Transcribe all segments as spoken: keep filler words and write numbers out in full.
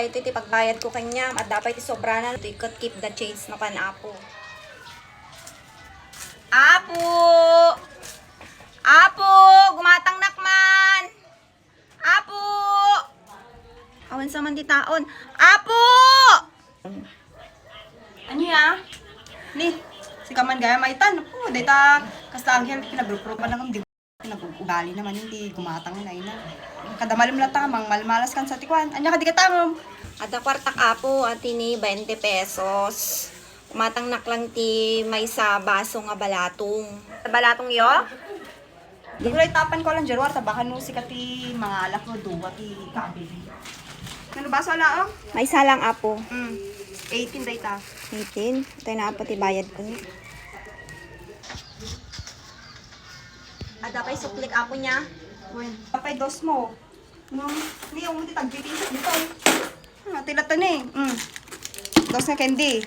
Ito ti pagbayad ko kaniam, adda pay ti sobrana, itoy ket keep the change no kan Apo. Apo! Apo! Gumatangnak man! Apo! Awan sa man ti taon. Apo! Ania? Ni, sika man gayam, ay tan. Oh, dayta, kasta Angel, pinagrup-rupan lang, di pinag-ugali naman yun, di gumatang na ina. Kada malem latta, mangmalmalas kan sa ti kuan. Ania kadi katangom? Adda kuartak, Apo, ati ni twenty pesos. Gumatangnak lang ti maysa baso nga balatong. Balatong yo? Di gulay tapan ko lang, Januar, ta baka no sika ti mangalak no dua ti kabili. Ano ba, sala, oh? Maysa lang, Apo. Mm. Eighteen dayta. Eighteen? Itoy na, Apo, ti bayad ko ni. Adda pay suklik, Apo, nia. Wen, apay dos mo. No, ni, yung ti tagpipiso dito, eh. Ah, ti latta ni. Mm. Dos nga candy.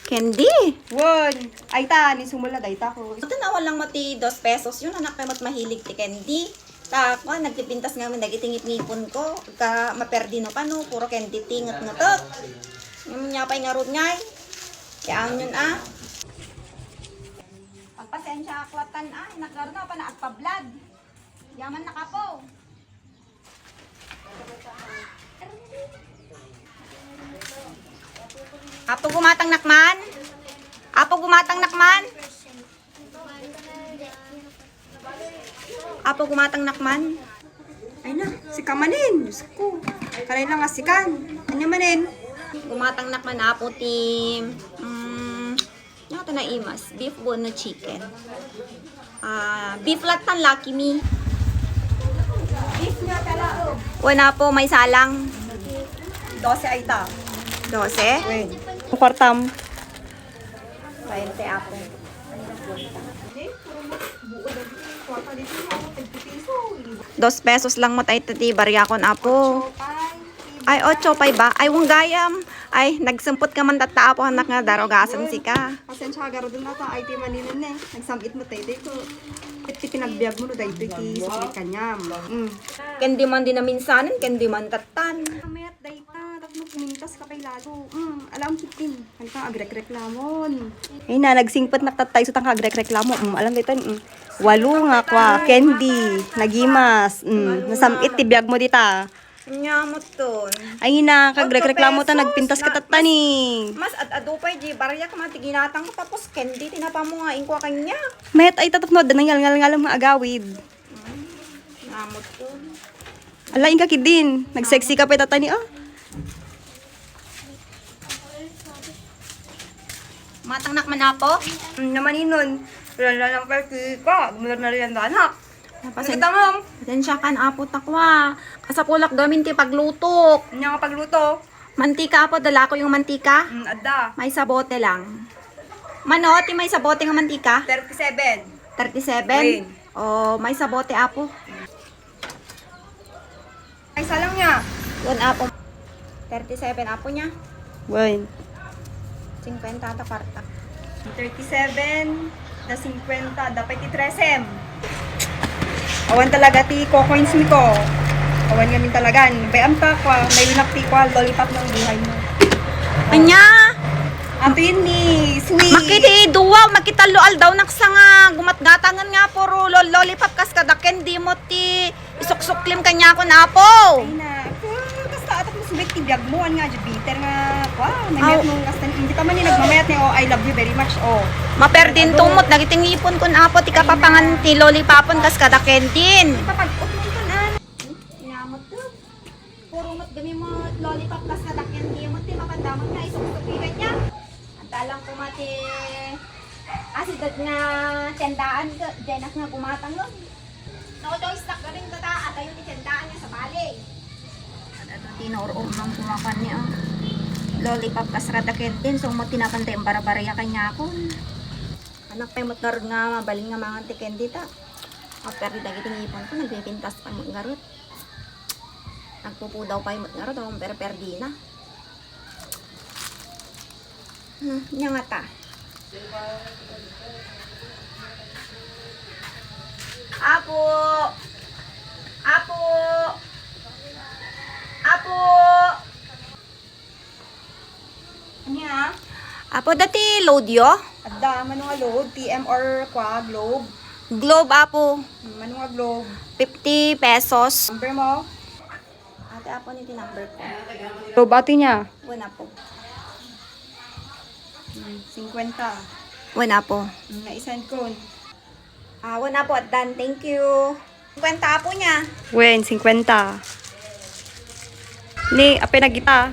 Candy? Wen. Ay ta, ni sumula dayta ko. Ito na, awan lang mo ti dos pesos yun, anak, kay mat mahilig ti candy. Ta, kuan, nagpipintas nga man dagiti ngipngipon ko. Ka maperdi no kano, puro candy ti ngetngetek. Ngem nia pay ngarud ngay. Kaya yun, ah. Pagpasensiaak lattan, ah, inaklarna pa na agpablad. Yaman na kapo. Apo, gumatangnak man? Apo, gumatangnak man? Apo, gumatangnak man? Ay na, sika manen, Diyos ko. Kanay lang asikan. Ania manen? Gumatangnak man, Apo, ti, mm, Ano to na imas? Beef bone no chicken? Ah, beef lattan, Lucky Me. Beef nga tala, oh. Wen, Apo, maysa lang. Dose ay ta. Dose? Wen. Ang kwartam. Twenty, Apo. Dos pesos lang met ay ti bariakon, Apo. Ay, otso pay ba? Ay, wen gayam. Ay, nagsempet ka man tatta, Apo, anak, nga darugasen sika. Pasensia, garuden na ta, ay, ti maninen ne. Nagsam-it mo, taytoy ko. Iti pinagbiag mo, no, daytoy ti sukli kaniam. Mm. Ken di man dinaminsanen, ken di man tattan. Amet, dayta, tapno kumintas ka pay lalo. Mm, alam, fifteen. Ano ka, agrekreklamon? Ay na, nagsingpet nak tattay, so tangka agrekreklamo. Mm, alam, dayta, mm. Walo nga, kwa, candy, nagimas. Mm, nasam-it ti biag mo dita. Nya mo ton. Ay na, kagrekreklamo ta, nagpintas ka tatta ni. Mas ad-adu pay di bariak man ti ginatang ko, tapos candy, tinapa mo nga, inkwa kanya. Mayat ay tatapno, adda nangyalngalngalam nga agawid. Nya mo ton. Ala, inka kidin. Nagsexy ka pay tatta ni, oh. Matangnak man, Apo? Mm, namaninon. Wala na lang pala ti ka. Gumulor na rin ang danak. Pasen-, pasensya kan, Apo, ta kwa. Kasapulak gamin ti paglutok. Anya nga pagluto? Mantika, Apo, dala ko yung mantika. Mm, adda. Maysa bote lang. Mano, ti maysa bote nga mantika? Thirty-seven. Thirty-seven? Win. Oh, maysa bote, Apo. Ay, salang niya. Wen, Apo. Thirty-seven, Apo, nia. Wen. Singkwenta ta kwarta. Thirty-seven, da singkwenta, dapat ti tresem. Awan talaga ti cocoins mi ko. Awan ngamin talagan. Bayam ta, kwa, may winakpi, kwa, lollipop ng buhay mo. Anya? Ato yun ni Sweet. Makiti duwa, makitallo aldaw naksa nga gumatgatangan nga puro lo-, lollipop kas kada candy mo ti isuksuklim kaniakon, Apo. Ay na. Kasta atak mo subit ti biag mo, an nga, bitter nga, wow, namayat mo, kasta, hindi pa man ni nagmamayat ni, oh, I love you very much, oh. Maperdin tumot, dagiti ngipon kon, Apo, ti kapapangan ti lollipopon kas kada kendin. Ipapag-ut mo ton, ah. Inamot to. Puro met gami met lollipop kas kada candy met ti mapandamot nga isuksukli kaniak. Anta lang koma ti asideg nga tiendaan ket dinak nga gumatang no. No choice nak gamin kata, atayo ti tiendaan nga sabali. Ket adu ti naur-urong kumakan ni, ah, lollipop kas kada candy, so met ti napan ti imbarabaria kaniakon. Anak pay met ngarud nga mabalin nga mangan ti candy ta. Apay dagiti ngipon ko, nagpipintas pay met ngarud. Nagpupudaw pay met ngarud, awan perperdina. Hmm, nia ngata. Apo! Apo! Apo! Ania? Apo, dati load yo? Adda, mano nga load? T M or kwa, Globe? Globe, apo. Mano nga Globe? Fifty pesos. Number mo? Ate, apo, ni ti number ko. Globe, ate niya. Wala po. Hmm, singkwenta. Wala po. Hmm, na-send ko. Ah, wala po, addan. Thank you. Singkwenta apo niya. Wen, singkwenta. Ni, apay nagita.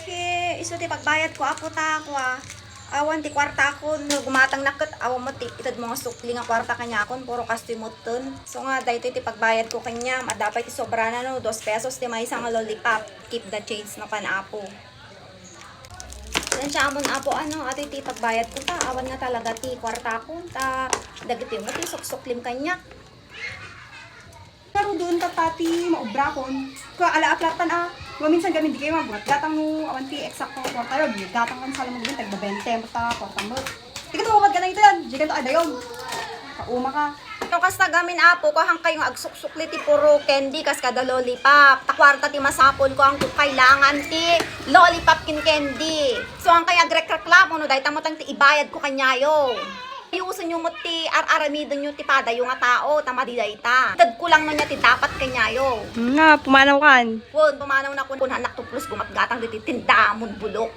Ki, isu ti pagbayad ko, apo, ta, kwa. Awan ti kwarta ko, no gumatang naket, awan mo ti, ited mo nga sukli nga kwarta kaniakon, puro kastoy mutten. So nga, daytoy ti pagbayad ko kaniam, adda pay ti sobrana, no, dos pesos ti maysa nga lollipop. Keep the change, no, kan apo. Sensya amon, apo, ano, atoy ti pagbayad ko ta, awan nga talaga ti kwarta ko, ta dagiti mo ti suksuklim kaniak. Pero doon ta, ta ti maubra kon. Ka, ala, aplatan, a. Maminsan gamin di kayo maggatang no, awan ti eksakto kwarta yo. Gatang kan sala mo gamin, tagba bente mo ta, kwarta mo. Tika to, ka na ito yan. Diyan to, adayon. Kauma ka. No, kasta gamin, apo, ko, hangkayo nga agsuksukli ti puro candy, kas kada lollipop. Ta kwarta ti masapol ko, ang kailangan ti lollipop ken candy. So, hangkayo agrekreklamo, no, dayta mo tang ti ibayad ko kanyayo. Ayusen yo met ti ar-aramiden yo ti padayo nga tao, ta madi dayta. Tedko lang no nia ti dapat kanyayo. Hmm, nga, pumanaw kan. Wen, pumanaw na kun, kun anak to plus gumatgatang diti tindamon bulok.